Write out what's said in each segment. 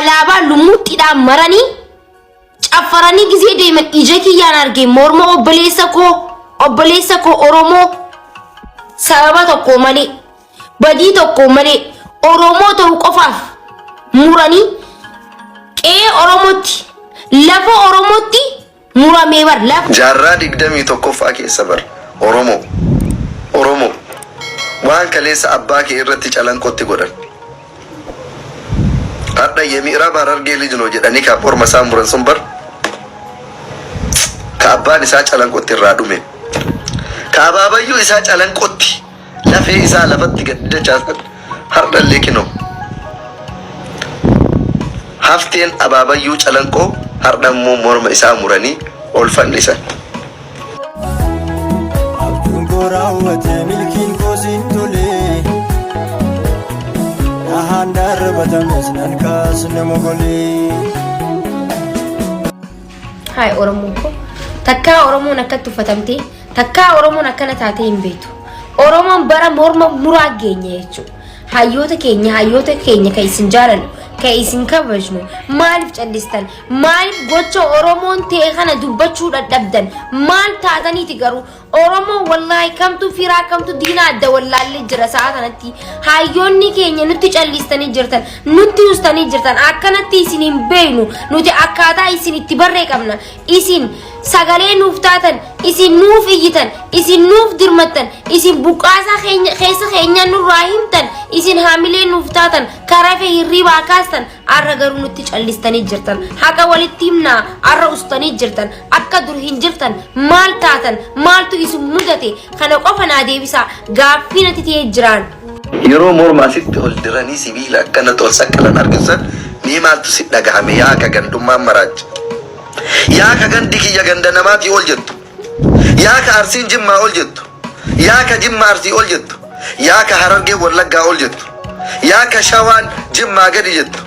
Alaabaa lummuuxxiidhaan maranii caffaranii gizee deeman ija kiyyaan arge morma obboleessa koo Oromoo sababa tokko malee, badii tokko malee, Oromoo ta'uu qofaaf muranii qe'ee Oromootti, lafa Oromootti muramee bar lafa. Jaarraa 21ffaa keessa bar Oromoo, Oromoo, waan kaleessa abbaa kee irratti Calanqootti godhan. Har'a "የምዕራብ ሐረርጌ ልጅ ነው" jedhanii kan morma isaa muran sun bar ka abbaan isaa Calanqootti irraa dhume. Ka abaabayyuu isaa Calanqootti lafee isaa lafatti gad dachaasan har'allee kinoo. Hafteen abaabayyuu Calanqoo har'a immoo morma isaa muranii ol fannisan. Abjuun koo raawwate, milkiin koo siin tole. Dhahaan darbatames nan kaasne mogolee. Haay Oromoo ko, takkaa Oromoon akkatti uffatamtee, takkaa Oromoon akkana taatee hin beektu. Oromoon bara morma muraa geenye jechuudha. Hayyoota keenya, hayyoota keenya kan isin jaalannu, kan isin kabajnu, maaliif callistan? Maaliif gocha Oromoon ta'e kana dubbachuu dadhabdan? Maal taataniiti garuu? Oromoon wallaahi kamtu firaa kamtu diinaa adda wallaallee jira sa'a kanatti. Hayyoonni keenya nutti callistanii jirtan, nutti ustanii jirtan. Akkanatti isin hin beeknu. Nuti akkaataa isin itti barree qabna. Isin sagalee nuuf taatan, isin nuuf iyyitan, isin nuuf dirmattan, isin buqqaasaa keenya keessa keenya nurraa himtan, isin haamilee nuuf taatan, karaa fi hirribaa kaastan. Arra garuu nutti callistanii jirtan. Haqa walitti himnaa, arra ustanii jirtan. Akka dur hin jirtan. Maal taatan? Maaltu isin mudate? Kana qofa naa deebisaa, gaaffii natti ta'ee jiraan. Yeroo morma asitti ol diranii sibiila akkanatti ol saqqalan argisan mee maaltu si dhagahame, yaa ka gandummaan maraacha? Yaa ka gandi kiyya ganda namaatii ol jettu. Yaa ka Arsiin Jimmaa ol jettu. Yaa ka Jimma Arsii ol jettu. Yaa ka Harargee Wallaggaa ol jettu. Yaa ka Shawaan Jimmaa gadi jettu.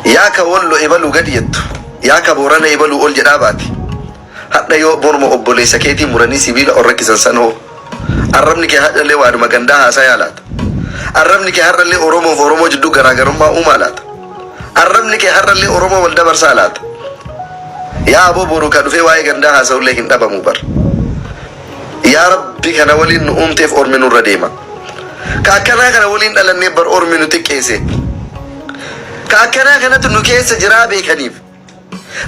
Yaa ka Wollo ebaluu gadi jettu. Yaa ka Boorana ebaluu ol jedhaa baate. Hadha yoo morma obboleessa keetii muranii sibiila ol rakkisan san hoo? Arrabni kee hadhallee waanuma gandaa haasayaa laata? Arrabni kee har'allee Oromoof Oromoo jidduu garaagarummaa uumaa laata? Arrabni kee har'allee Oromoo wal dabarsaa laata? Yaa aboo, boru ka dhufee waa'ee gandaa haasa'ullee hin dhabamu bar. Yaa Rabbi, kana waliin nu uumteef ormi nurra deema. Ka akkanaa kana waliin dhalannee bar ormi nu xiqqeesse. Ka akkanaa kanatu nu keessa jiraa beekaniif.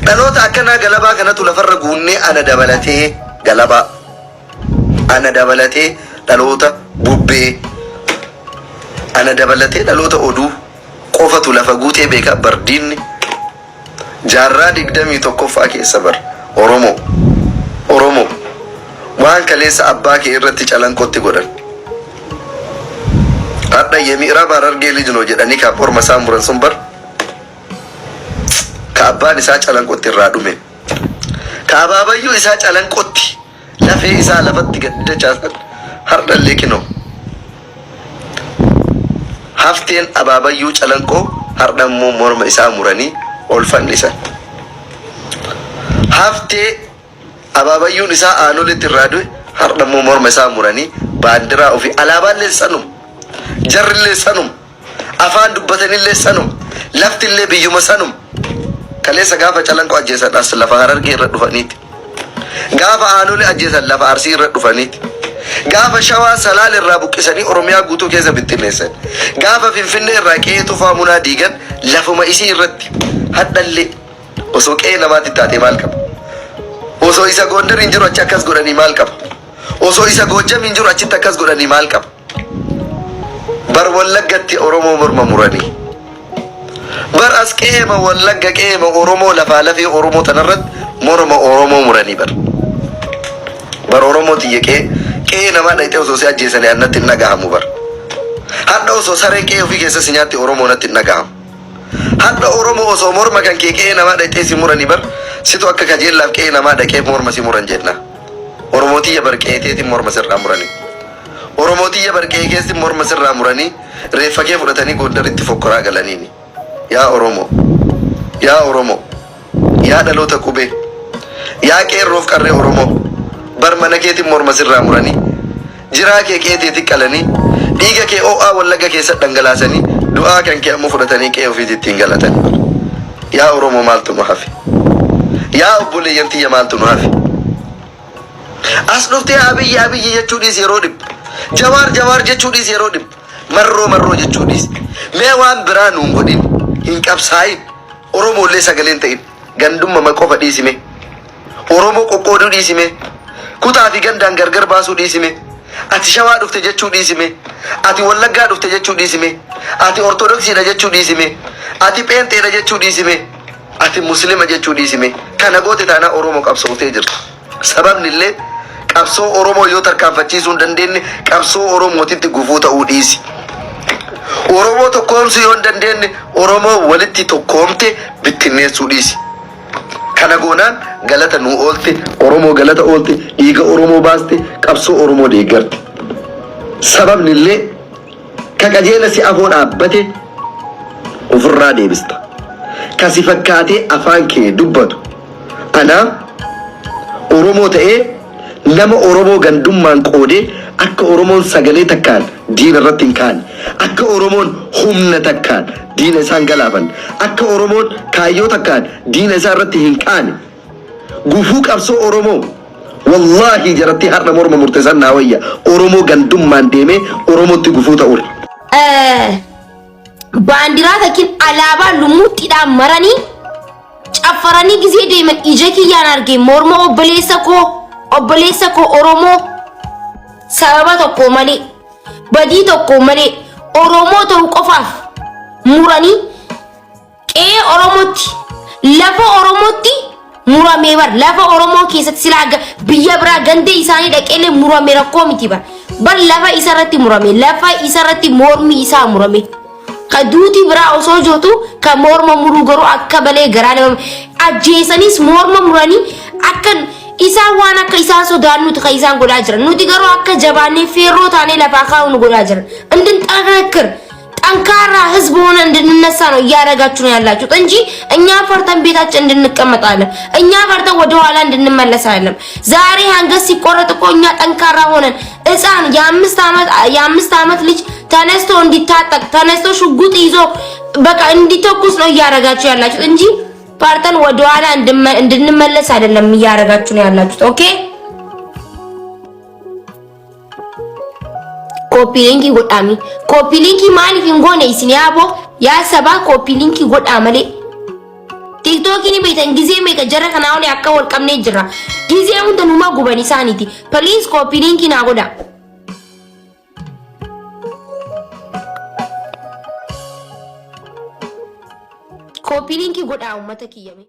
Dhaloota akkanaa galabaa kanatu lafarra guunnee, ana dabalatee galabaa. Ana dabalatee dhaloota bubbee. Ana dabalatee dhaloota oduu qofatu lafa guutee beeka bardiinni. Jaarraa 21ffaa keessa bar Oromoo, Oromoo, waan kaleessa abbaa kee irratti Calanqootti godhan. Hadha "የምዕራብ ሐረርጌ ልጅ ነው" jedhanii kan morma isaa muran sun bar ka abbaan isaa Calanqootti irraa dhume. Ka abaabayyuu isaa Calanqootti lafee isaa lafatti gad dachaasan har'allee kinoo. Hafteen abaabayyuu Calanqoo har'a immoo morma isaa muranii ol fannisan. Haftee abaabayyuun isaa Aanoletti irraa du'e har'a immoo morma isaa muranii baandiraa ofii, alaabaallee sanuma, jarrillee sanuma, afaan dubbatanillee sanuma, laftillee biyyuma sanuma. Kaleessa gaafa Calanqoo ajjeesan as lafa Harargee irra dhufaniiti. Gaafa Aanolee ajjeesan lafa Arsii irra dhufaniiti. Gaafa Shawaa Salaal irraa buqqisanii Oromiyaa guutuu keessa bittinneessan. Gaafa Finfinnee irraa qe'ee Tufaa Munaa diigan lafuma isii irratti. Hadhallee osoo qe'ee namaatti taate maal qaba? Osoo isa Gondar hin jiru achi akkas godhanii maal qaba? Osoo isa Goojjam hin jiru achitti akkas godhanii maal qaba? Bar Wallaggatti Oromoo morma muranii. Bar as qe'eema Wallagga, qe'eema Oromoo, lafaa lafee Oromoo tanarratti morma Oromoo muranii bar. Bar Oromoo tiyya, qe'ee namaa dhaqxee osoo si ajjeesanii annatti hin dhagahamu bar. Hadha osoo sareen qe'ee ofii keessa si nyaatti Oromoo natti hin dhagahamu. Hadha Oromoo osoo morma kan kee qe'ee namaa dhaqxee si muranii bar situ akka kajeellaaf qe'ee namaa dhaqee morma si muran jenna. Oromoo tiyya, bar qe'ee teetiin morma sirraa muranii. Oromoo tiyya, bar qe'ee keessi morma sirraa muranii reeffa kee fudhatanii Gondaritti fokkoraa galaniini. Yaa Oromoo! Yaa Oromoo! Yaa dhaloota qubee! Yaa qeerroof qarree Oromoo! Bar mana keetiin morma sirraa muranii, jiraa kee qe'ee teetti qalanii, dhiiga kee ho'aa Wallagga keessa dhangalaasanii. Du'aa kan kee ammoo fudhatanii qe'ee ofiitti ittiin galatan. Yaa Oromoo maaltu nu hafe? Yaa obboleeyyan tiyya maaltu nu hafe? As dhuftee Abiyyi Abiyyi jechuu dhiisi yeroo dhibba. Jawaar Jawaar jechuu dhiisi yeroo dhibba. Marroo Marroo jechuu dhiisi. Mee waan biraa nuun godhin. Hin qabsaa'in. Oromoollee sagalee hin ta'in. Gandumma qofa dhiisi mee. Oromoo qoqqooduu dhiisi mee. Kutaa fi gandaan gargar baasuu dhiisi mee. Ati Shawaa dhufte jechuu dhiisi mee. Ati Wallaggaa dhufte jechuu dhiisi mee. Ati Ortodoksiidha jechuu dhiisi mee. Ati Pheenxeedha jechuu dhiisi mee. Ati Muslima jechuu dhiisi mee. Kana goote taanaa Oromoo qabsooftee jirta. Sababni illee qabsoo Oromoo yoo tarkaanfachiisuu hin dandeenye qabsoo Oromootitti gufuu ta'uu dhiisi. Oromoo tokkoomsuu yoo hin dandeenye Oromoo walitti tokkoomte bittinneessuu dhiisi. Kana goonaan galata nuu oolte, Oromoo galata oolte, dhiiga Oromoo baaste, qabsoo Oromoo deeggarte. Sababni illee ka qajeela si afoo dhaabbate ofirraa deebista. Ka si fakkaatee afaan kee dubbatu anaa Oromoo ta'ee nama Oromoo gandummaan qoodee akka Oromoon sagalee takkaan diina irratti hin kaane, akka Oromoon humna takkaan diina isaan galaafanne, akka Oromoon kaayyoo takkaan diina isaa irratti hin kaane, gufuu qabsoo Oromoo wallaahi jaratti har'a morma murte san naa wayya Oromoo gandummaan deemee Oromootti gufuu ta'urra. Baandiraa takkin alaabaa lumuuxxiidhaan maranii caffaranii gizee deeman ija kiyyaan arge morma obboleessa koo obboleessa koo Oromoo sababa tokko malee badii tokko malee Oromoo ta'uu qofaaf muranii qe'ee Oromootti lafa Oromootti muramee bar lafa Oromoo keessatti silaa biyya biraa ganda isaanii dhaqeellee murame rakkoo miti bar bar lafa isa irratti murame lafa isa irratti mormi isaa murame ka duuti biraa osoo jirtu ka morma muruu garuu akka balee garaa nama ajjeesanis morma muranii akka isaan waan akka isaan sodaannuti ka isaan godhaa jiran nuti garuu akka jabaannee feerroo taanee lafaa kaa'u nu godhaa jiran እንድንጠነክር ጠንካራ ህዝብ ሆነ እንድንነሳ ነው እያደረጋችሁ ነው ያላችሁት እንጂ እኛ ፈርተን ቤታችን እንድንቀመጥ አይደለም። እኛ ፈርተን ወደ ኋላ እንድንመለስ አይደለም። ዛሬ አንገት ሲቆረጥ እኮ እኛ ጠንካራ ሆነን ህፃን የአምስት ዓመት ልጅ ተነስቶ እንዲታጠቅ ተነስቶ ሽጉጥ ይዞ በቃ እንዲተኩስ ነው እያደረጋችሁ ያላችሁት እንጂ ፈርተን ወደ ኋላ እንድንመለስ አይደለም እያደረጋችሁ ነው ያላችሁት። Okay copy link godhaami. Copy link maaliif hin goone isin yaaboo yaa sabaa copy link godhaa malee. TikTokiin beektan gizee meeqa jara kanaa olii akka wal qabnee jira. Gizee hunda numa guban isaaniiti. Please copy link naa godhaa. Copy link godhaa uummata kiyyame.